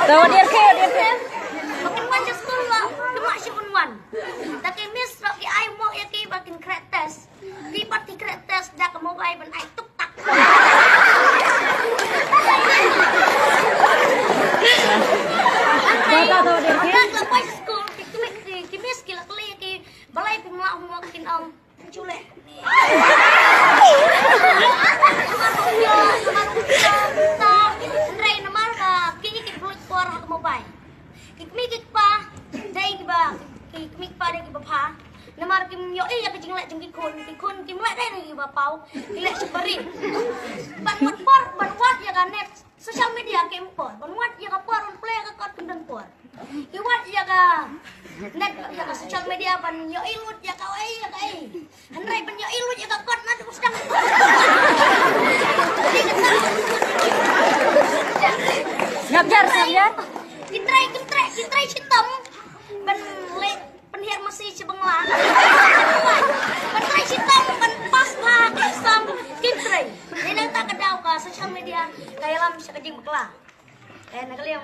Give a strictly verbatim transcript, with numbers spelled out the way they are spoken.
To, dir ke, dir ke. Ba kin wan sha skul la, kin wan sha kin wan. Da ki miss la ki ai mo ïa ki ba kin khreh test. Ki pat ki khreh test da ka mobile ban ai tuk tak. To, to, to, dir ke. Ynda la poi sha skul, ki, ki, ki miss ki la kylli ki, balei phim lah homework, kin ong. Chule. Hynrei namar ba ki, ki pynlut por ha ka mobile. Ki kmie ki kpa dei kiba, ki kmie ki kpa dei kiba pha. Namar kim ïohi ïa ka jingleh jong ki khun, ki khun kim leh dei na kiba paw, ki leh shibari. Ban wad por, ban wad ïa ka net, social media kim por. Ban wad ïa ka por, ban plie ïa ka kot kim don por. Ki wad ïa ka net, ïa ka social media ban ïohi lut ïa ka ei ïa ka ei. Hynrei ban ïohi lut ïa ka kot naduh sdang. Ngap jar, ngap jar. Ki trei, ki trei, ki trei shitom ban leh pynhiar masi shi Bangla. Ban trei shitom ban pass bha exam, ki trei. Dei nangta ka daw ka social media ka ïalam sha ka jingbakla. Eh, na ka liang